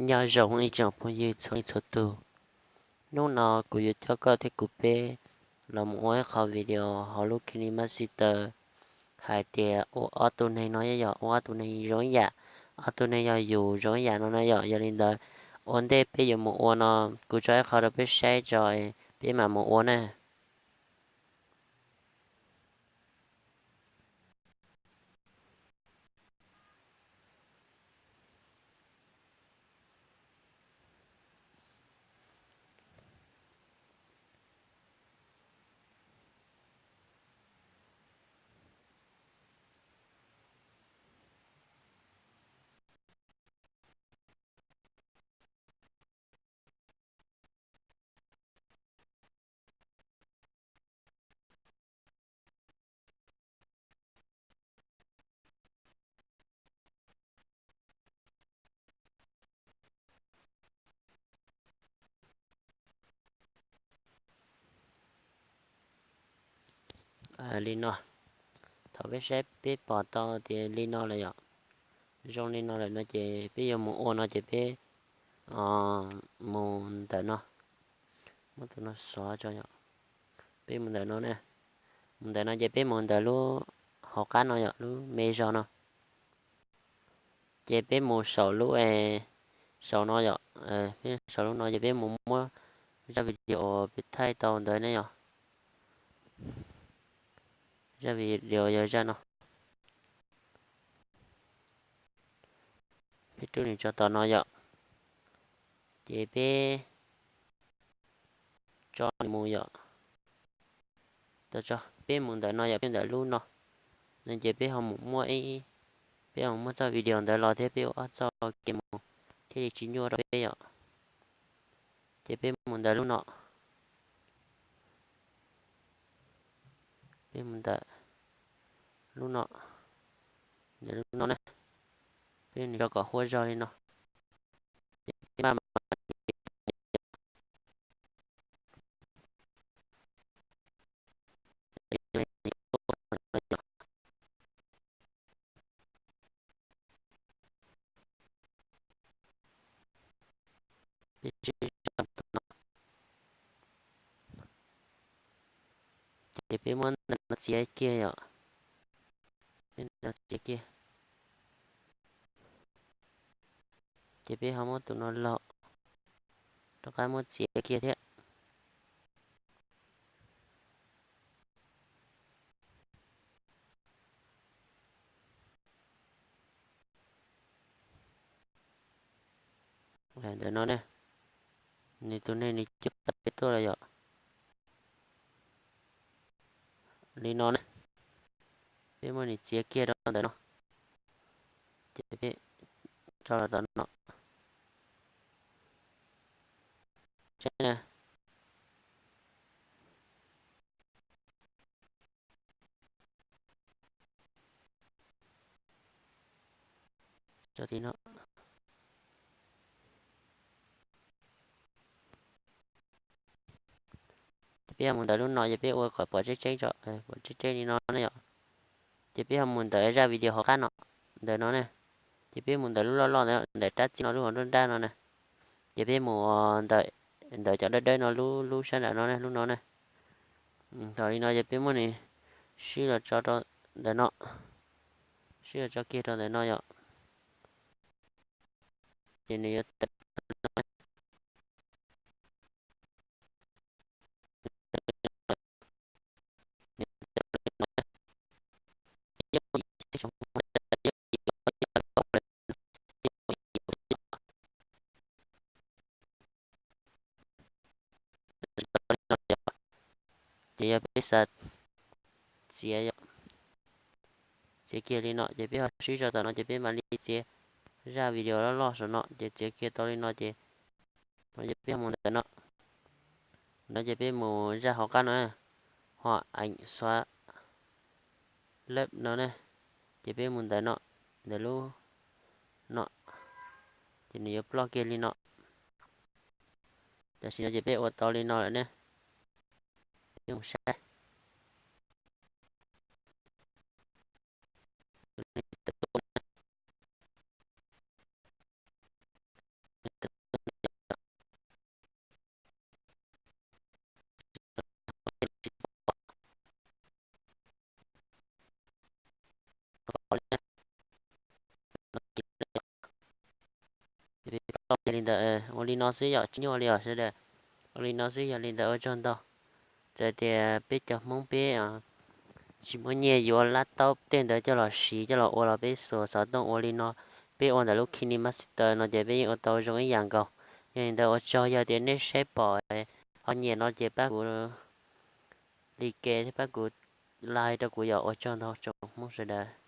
Nyob zoo ib tsoom phooj ywg txhua leej txhua tus. Hnub no kuv yuav coj koj thiab kuv peb los mus ua ib qho video hauv lub KineMaster hais tias ua ob tug neeg no yog ua ob tug neeg zoo ib yam, ob tug neeg yog yus zoo ib yam no na yom. Yog li ntawd, ua ntej peb yuav mus ua no, kuv tso ib qho rau peb saib tso, peb mam mus ua na. Li no, thaum peb saib peb pom tau tias li no lawm yom, zoo li no lawm no ces peb yuav mus ua no ces peb mus ntawm no, muab tus no xóa tso yom. Peb mus ntawm no na, mus ntawm no ces peb mus ntawm lub hauv qab no yom, lub me zog no. Ces peb mus saum lub, saum no yom, peb saum lub no ces peb mus muab zaj video uas peb thaij tau ntawd ne yom. Zaj video yog zaj no. Peb rub nws tso tom no yom. Ces peb tso nws mus yom. Tso, peb mus ntawm no yom, peb ntawm lub no. No ces peb ho mus muab, peb ho muab txoj video ntawd los thiab peb ua ob txoj ke mus thiaj li tsis nyuaj rau peb yom. Ces peb mus ntawm lub no. Peb mus ntawm lub no, ntawm lub no na. Peb nws rau kom huab zog li no. Ces peb muab ntawm no txiav kiag yom. Peb ntawm no txiav kiag. Ces peb ho muab tus no los rov qab muab txiav kiag thiab. Ntawm no ne, nws tus neeg nws coj peb tuaj los yom. Li no ne, peb muab nws txiav kiag rau ntawm no, ces peb tso los tom no. Ces peb ho mus ntawm lub no ces peb ua kom pom tseeb tseeb tso, pom tseeb tseeb li no ne yom. Ces peb ho mus ntawm zaj video hauv qab no, ntawm no ne. Ces peb mus ntawm lub loj loj ntawd, ntawm rab txim no lub hauv nruab nrab no na. Ces peb mus ntawm cov dawb dawb no lub, lub sab nram no ne, lub no ne. Thaum li no ces peb muab nws swb los tso rau ntawm no, swb los tso kiag rau ntawm no yom. Ces nws yuav tawm Ces yog peb xav txiav, txiav kiag li no ces peb ho swb tso tom no ces peb mam li txiav zaj video loj loj saum no ces txiav kiag tau li no ces, no ces peb ho mus ntawm no, no ces peb mus zaj hauv qab no, ho eem xua lab no ne, ces peb mus ntawm no, ntawm lub no, ces nws yuav ploj kiag li no. Tam sim no ces peb ua tau li no lawm ne, peb mus saib. Li ntawd, ua li no xwb yom, tsis nyuaj li os sawv daws. Ua li no xwb, yog li ntawd ua tsaug ntau. Txawm tias peb cov Hmoob peb tsis muaj nyiaj yuav laptop tej ntawd coj los siv coj los ua los peb xuas xov tooj ua li no, peb ua ntawm lub KineMaster no ces peb yeej ua tau zoo ib yam nkaus. Yog li ntawd ua tsaug, yog tias nej saib pom ho nyiam no ces pab kuv like thiab pab kuv like rau kuv yom. Ua tsaug ntau tsoom Hmoob sawv daws.